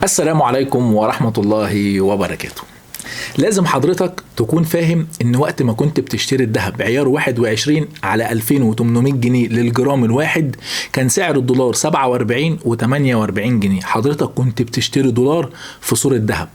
السلام عليكم ورحمة الله وبركاته. لازم حضرتك تكون فاهم ان وقت ما كنت بتشتري الذهب عيار 21 على 2800 جنيه للجرام الواحد كان سعر الدولار 47 و48 جنيه، حضرتك كنت بتشتري دولار في صورة ذهب.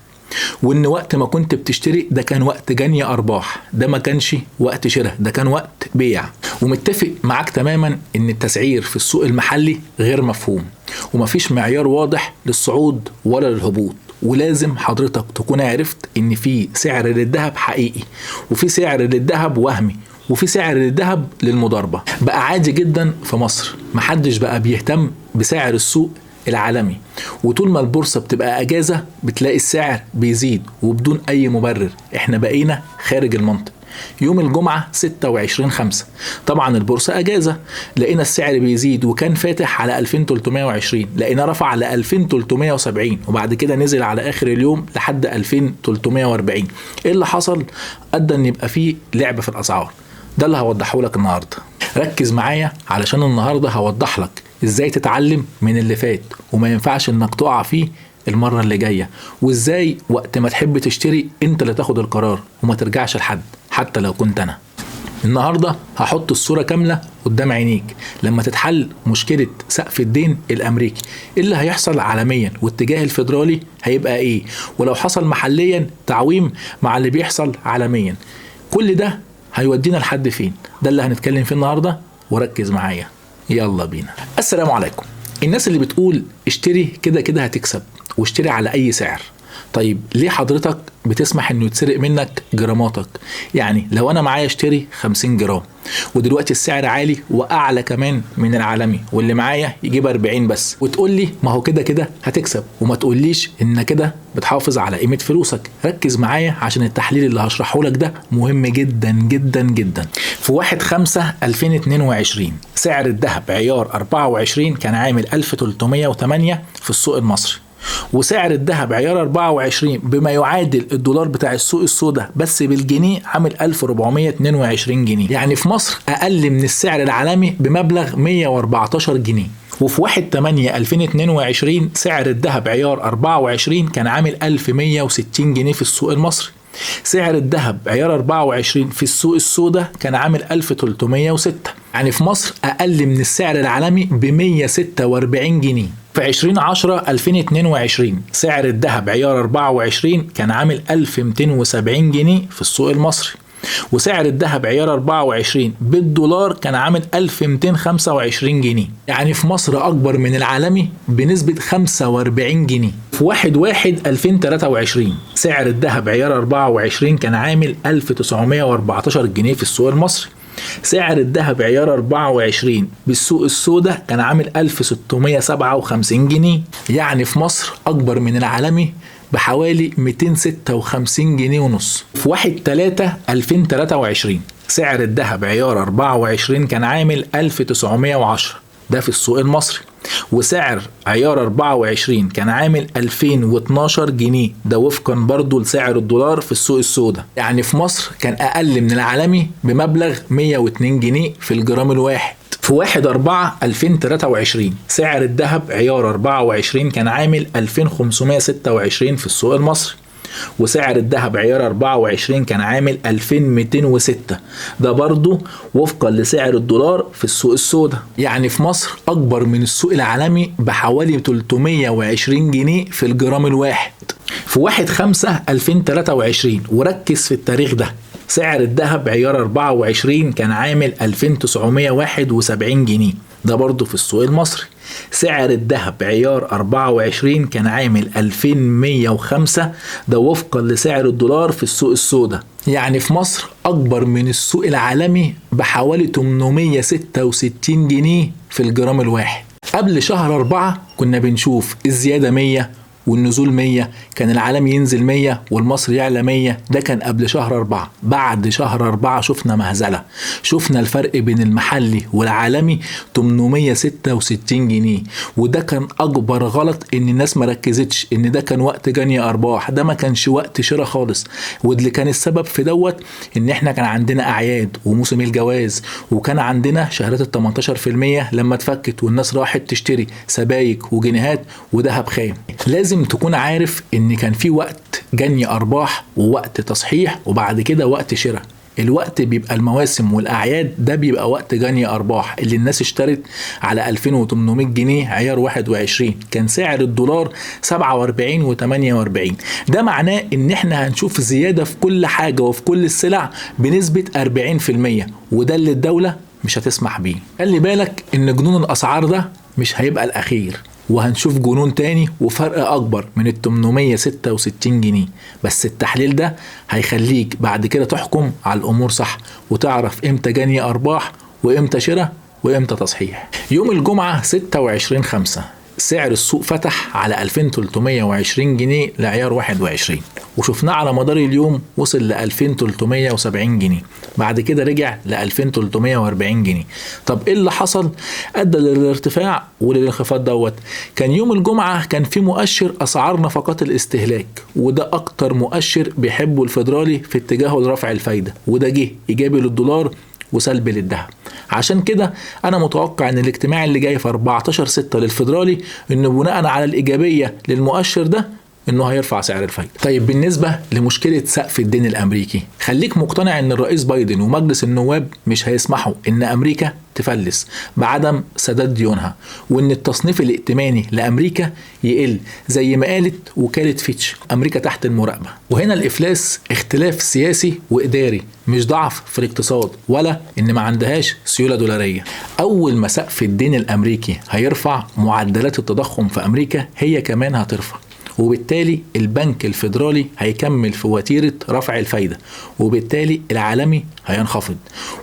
وان وقت ما كنت بتشتري ده كان وقت جني ارباح، ده ما كانش وقت شراء، ده كان وقت بيع. ومتفق معاك تماما ان التسعير في السوق المحلي غير مفهوم ومفيش معيار واضح للصعود ولا للهبوط، ولازم حضرتك تكون عرفت ان في سعر للذهب حقيقي وفي سعر للذهب وهمي وفي سعر للذهب للمضاربة. بقى عادي جدا في مصر محدش بقى بيهتم بسعر السوق العالمي، وطول ما البورصة بتبقى أجازة بتلاقي السعر بيزيد وبدون أي مبرر. احنا بقينا خارج المنطق. يوم الجمعة 26/5 طبعا البورصة أجازة، لقينا السعر بيزيد وكان فاتح على 2320، لقينا رفع على 2370 وبعد كده نزل على آخر اليوم لحد 2340. ايه اللي حصل؟ أدى ان يبقى فيه لعب في الأسعار. ده اللي هوضحه لك النهاردة. ركز معايا علشان النهاردة هوضح لك ازاي تتعلم من اللي فات وما ينفعش انك تقع فيه المرة اللي جاية، وازاي وقت ما تحب تشتري انت اللي تاخد القرار وما ترجعش لحد حتى لو كنت انا. النهاردة هحط الصورة كاملة قدام عينيك لما تتحل مشكلة سقف الدين الامريكي، ايه اللي هيحصل عالميا واتجاه الفيدرالي هيبقى ايه، ولو حصل محليا تعويم مع اللي بيحصل عالميا، كل ده هيودينا لحد فين؟ ده اللي هنتكلم فيه النهاردة، وركز معايا. يلا بينا. السلام عليكم. الناس اللي بتقول اشتري كده كده هتكسب واشتري على اي سعر، طيب ليه حضرتك بتسمح انه يتسرق منك جراماتك؟ يعني لو انا معايا اشتري 50 جرام ودلوقتي السعر عالي واعلى كمان من العالمي واللي معايا يجيب 40 بس، وتقول لي ما هو كده كده هتكسب، وما تقوليش ان كده بتحافظ على قيمة فلوسك. ركز معايا عشان التحليل اللي هشرحه لك ده مهم جدا جدا جدا. في 1/5/2022 سعر الذهب عيار 24 كان عامل 1308 في السوق المصري، وسعر الذهب عيار 24 بما يعادل الدولار بتاع السوق السوداء بس بالجنيه عامل 1422 جنيه، يعني في مصر اقل من السعر العالمي بمبلغ 114 جنيه. وفي 1/8/2022 سعر الذهب عيار 24 كان عامل 1160 جنيه في السوق المصري، سعر الذهب عيار 24 في السوق السوداء كان عامل 1306، يعني في مصر اقل من السعر العالمي ب 146 جنيه. في 20/10/2022 سعر الذهب عيار 24 كان عامل 1270 جنيه في السوق المصري، وسعر الذهب عيار 24 بالدولار كان عامل 1225 جنيه، يعني في مصر أكبر من العالمي بنسبة 45 جنيه. في 1/1/2023 سعر الذهب عيار 24 كان عامل 1914 جنيه في السوق المصري، سعر الذهب عيار 24 بالسوق السوداء كان عامل 1657 جنيه، يعني في مصر أكبر من العالمي بحوالي 256 جنيه ونص. في 1/3/2023 سعر الذهب عيار 24 كان عامل 1910، ده في السوق المصري، وسعر عيار 24 كان عامل 2012 جنيه، ده وفقا برضو لسعر الدولار في السوق السوداء، يعني في مصر كان أقل من العالمي بمبلغ 102 جنيه في الجرام الواحد. في 1/4/2023 سعر الذهب عيار 24 كان عامل 2526 في السوق المصري، وسعر الذهب عيار 24 كان عامل 2206، ده برضو وفقا لسعر الدولار في السوق السوداء، يعني في مصر أكبر من السوق العالمي بحوالي 320 جنيه في الجرام الواحد. في 1/5/2023 وركز في التاريخ ده، سعر الذهب عيار 24 كان عامل 2971 جنيه، ده برضو في السوق المصري، سعر الذهب عيار 24 كان عامل 2105، ده وفقا لسعر الدولار في السوق السوداء، يعني في مصر أكبر من السوق العالمي بحوالي 866 جنيه في الجرام الواحد. قبل شهر 4 كنا بنشوف الزيادة 100 والنزول 100، كان العالم ينزل 100 والمصري يعلى 100، ده كان قبل شهر 4. بعد شهر 4 شفنا مهزلة، شفنا الفرق بين المحلي والعالمي 866 جنيه، وده كان أكبر غلط إن الناس ما ركزتش إن ده كان وقت جني أرباح، ده ما كانش وقت شراء خالص. واللي كان السبب في دوت إن إحنا كان عندنا أعياد وموسم الجواز، وكان عندنا شهادات ال 18% لما اتفكت والناس راحت تشتري سبايك وجنيهات وذهب خام. لازم لازم تكون عارف ان كان في وقت جني ارباح ووقت تصحيح وبعد كده وقت شراء. الوقت بيبقى المواسم والاعياد، ده بيبقى وقت جني ارباح اللي الناس اشترت على 2800 جنيه عيار 21، كان سعر الدولار 47 و48. ده معناه ان احنا هنشوف زيادة في كل حاجة وفي كل السلع بنسبة 40%، وده اللي الدولة مش هتسمح بيه. خلي بالك ان جنون الاسعار ده مش هيبقى الاخير، وهنشوف جنون تاني وفرق اكبر من ال 866 جنيه. بس التحليل ده هيخليك بعد كده تحكم على الامور صح، وتعرف امتى جني ارباح وامتى شراء وامتى تصحيح. يوم الجمعة 26/5 سعر السوق فتح على 2320 جنيه لعيار 21، وشفناه على مدار اليوم وصل ل 2370 جنيه، بعد كده رجع ل 2340 جنيه. طب ايه اللي حصل ادى للارتفاع وللانخفاض دوت؟ كان يوم الجمعة كان في مؤشر اسعار نفقات الاستهلاك، وده اكتر مؤشر بيحبه الفيدرالي في اتجاهه لرفع الفايدة، وده جه ايجابي للدولار وسلبي للذهب. عشان كده انا متوقع ان الاجتماع اللي جاي في 14/6 للفيدرالي انه بناء على الايجابية للمؤشر ده انه هيرفع سعر الفايدة. طيب بالنسبة لمشكلة سقف الدين الامريكي، خليك مقتنع ان الرئيس بايدن ومجلس النواب مش هيسمحوا ان امريكا تفلس بعدم سداد ديونها، وان التصنيف الائتماني لامريكا يقل زي ما قالت وكالة فيتش، امريكا تحت المراقبة. وهنا الافلاس اختلاف سياسي واداري، مش ضعف في الاقتصاد ولا ان ما عندهاش سيولة دولاريه. اول ما سقف الدين الامريكي هيرفع، معدلات التضخم في امريكا هي كمان هترفع، وبالتالي البنك الفيدرالي هيكمل في وتيرة رفع الفايدة، وبالتالي العالمي هينخفض.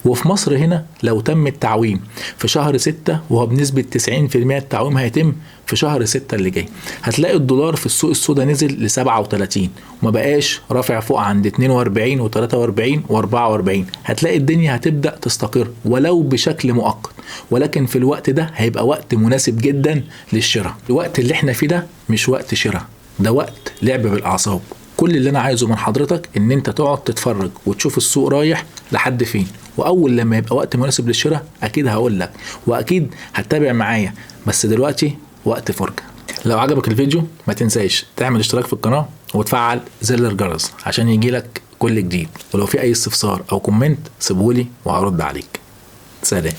وفي مصر هنا لو تم التعويم في شهر 6، وهو بنسبة 90% التعويم هيتم في شهر 6 اللي جاي، هتلاقي الدولار في السوق السوداء نزل ل 37 وما بقاش رافع فوق عند 42 و43 و44. هتلاقي الدنيا هتبدأ تستقر ولو بشكل مؤقت، ولكن في الوقت ده هيبقى وقت مناسب جدا للشراء. الوقت اللي احنا فيه ده مش وقت شراء، ده وقت لعب بالأعصاب. كل اللي أنا عايزه من حضرتك إن أنت تقعد تتفرج وتشوف السوق رايح لحد فين، وأول لما يبقى وقت مناسب للشراء أكيد هقول لك، وأكيد هتتابع معايا. بس دلوقتي وقت فرجة. لو عجبك الفيديو ما تنساش تعمل اشتراك في القناة وتفعل زر الجرس عشان يجيلك كل جديد، ولو في أي استفسار أو comment سيبهولي وهرد عليك. سلام.